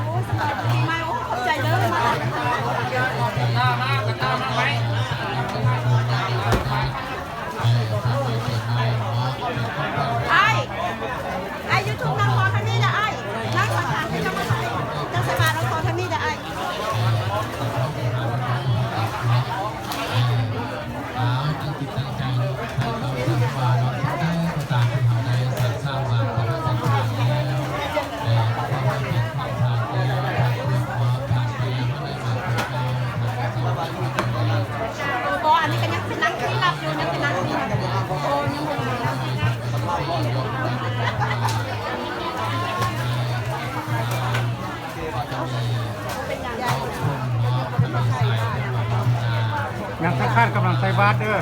ໂອ້ ສະບາຍດີປີໃໝ່ ໂອ້ ຂອບໃຈເດີ ມາ ອ້າຍ ອ້າຍ ຢູທູບ ນັ່ງລໍທາງນີ້ເດີອ້າຍ ນັ່ງສະພານທີ່ເຈົ້າມາ ນັ່ງສະພານ ນັ່ງຂໍທາງນີ້ເດີອ້າຍ. ບໍ່ ອັນນີ້ກໍຍັງຊິນັ່ງທີ່ລັບຢູ່ ຍັງຊິນັ່ງທີ່ລັບຢູ່ ໂອ້ ຍັງບໍ່ໄດ້ນັ່ງທີ່ລັບ. ຍັງຂາດກຳລັງໃສ່ບາດເດີ.